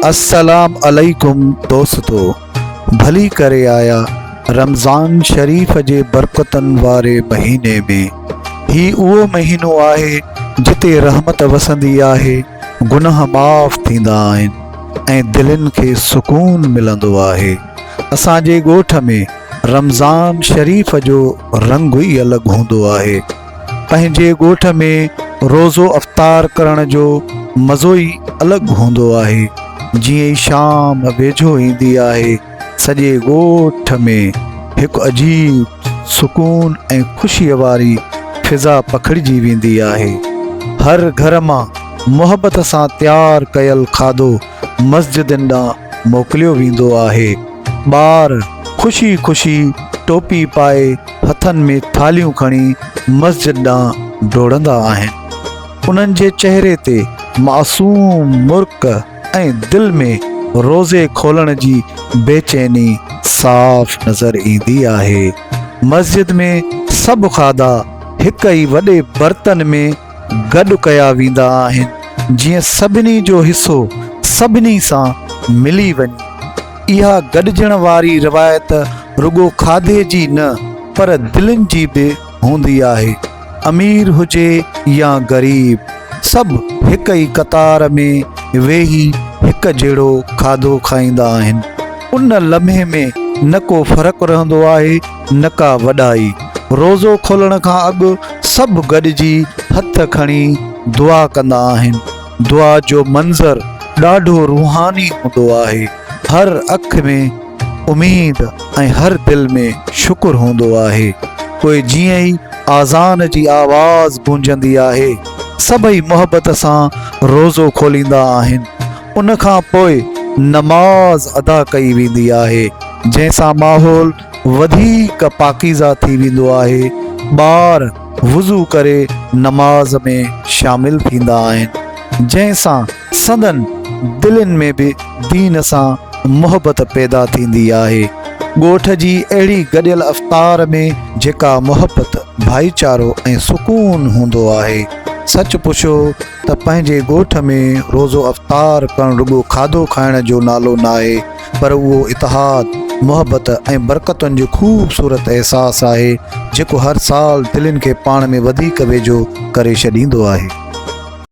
السلام عليڪم دوستو ڀلي ڪري آيا رمضان شريف جي برڪتن واري مهيني ۾ هي اهو مهينو آهي جتي رحمت وسندي آهي گناهه معاف ٿيندا آهن ۽ دلين کي سڪون ملندو آهي اسان جي ڳوٺ ۾ رمضان شريف جو رنگ ئي الڳ هوندو آهي پنهنجي ڳوٺ ۾ روزو افطار ڪرڻ جو مزو ئي الڳ هوندو آهي. جيئن ئي شام ويجهو ايندي آهي، سڄي ڳوٺ ۾ هڪ عجيب سڪون ۽ خوشيء واري فضا پکڙجي ويندي آهي. هر گهر مان محبت سان تيار ڪيل کاڌو مسجدن ڏانهن موڪليو ويندو آهي. ٻار خوشي خوشي ٽوپي پائي هٿن ۾ ٿالهيون کڻي مسجد ڏانهن ڊوڙندا آهن. انهن جي چهري تي معصوم مرڪ ۽ دل ۾ روزي کولڻ جي بيچيني صاف نظر ايندي آهي. مسجد ۾ سڀ کاڌا هڪ ئي وڏي برتن ۾ گڏ ڪيا ويندا آهن، جيئن سڀني جو حصو سڀني سان ملي وڃي. اها گڏجڻ واري روايت رڳو کاڌي جي نه پر دلين جي به هوندي آهي. امير هجي يا غريب، سڀ هڪ ئي قطار ۾ ويهي هڪ جهڙو کاڌو کائيندا آهن. ان لمحي ۾ نه ڪو فرق رهندو آهي نه ڪا وڏائي. روزو کولڻ کان اڳ سڀ گڏجي هٿ کڻي دعا ڪندا آهن. دعا جو منظر ڏاڍو روحاني هوندو آهي. هر اک ۾ اميد ۽ هر دل ۾ شڪر هوندو آهي. پوء جيئن ئي آذان جي آواز گونجندي آهي، سڀئي محبت سان روزو کوليندا آهن. ان کان پوء نماز ادا ڪئي ويندي آهي، جنهن سان ماحول وڌيڪ پاڪيزه ٿي ويندو آهي. ٻار وضو ڪري نماز ۾ شامل ٿيندا آهن، جنهن سان سندن دلين ۾ به دين سان محبت پيدا ٿيندي آهي. ڳوٺ جي اهڙي گڏيل افطار ۾ جيڪا محبت، ڀائيچارو ۽ سڪون هوندو آهي، سچ پڇو ته پنهنجي ڳوٺ ۾ روزو افطار ڪرڻ رڳو کاڌو کائڻ جو نالو ناهي، پر اهو اتحاد، محبت ۽ برڪتن جو خوبصورت احساس آهي، جيڪو هر سال دلين کي پاڻ ۾ وڌيڪ ويجهو ڪري ڇڏيندو آهي.